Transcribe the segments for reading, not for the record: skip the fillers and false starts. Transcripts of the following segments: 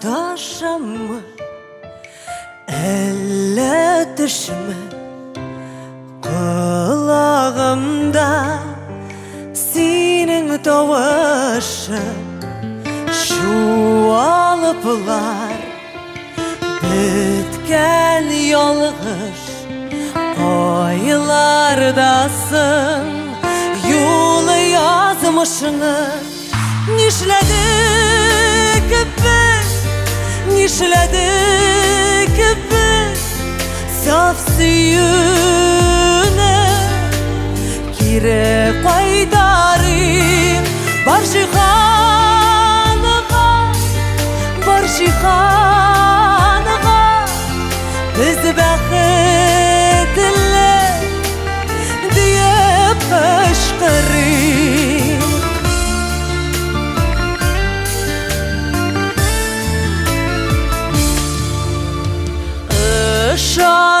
Саташаммы, әллә төшме? Колагымда синең тавышың Чуалыплар беткән ялгыш Кайлардасың юлы язмышыңы Нишләдек без, нишләдек без Саф сөюне кире кайтарыйк Бар җиһанга, бар җиһанга Без бәхетле диеп кычкырыйк.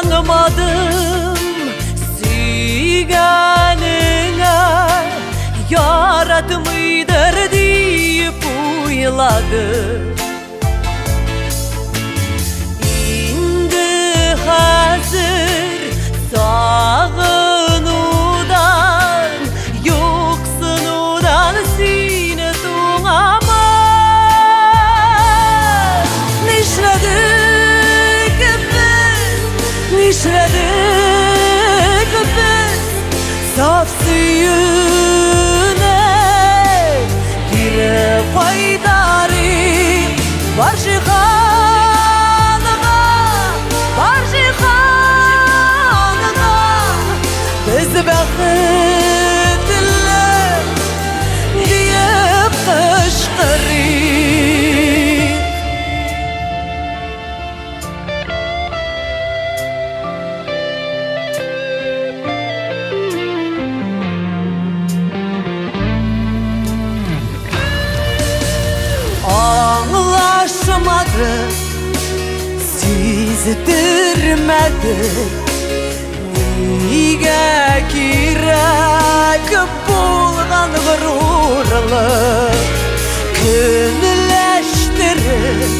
Ышанмадым сөйгәнеңә, яратмыйдыр диеп уйладым. Инде хәзер сагынудан, юксынудан сине туңамын. Нишләдек без, нишләдек без, саф сөюне кире кайтарыйк. Бар җиһанга, бар җиһанга без бәхетле диеп кычкырыйк. Аңлашмады, сиздермәде Нигә кирәк булган горурлык Көнләштереп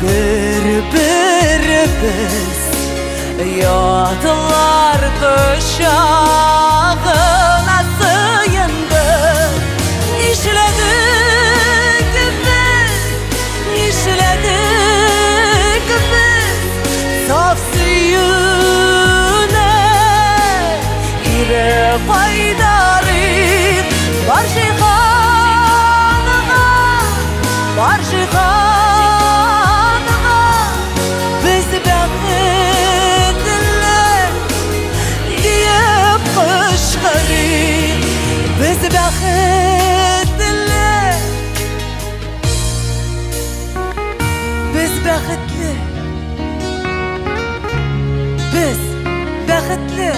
бер-беребез Ятлар кочагына сыендык. Нишләдек без, нишләдек без, саф сөюне кире кайтарыйк. Бар җиһанга, бар җиһанга без бәхетле диеп кычкырыйк. Без бәхетле, без бәхетле, без бәхетле.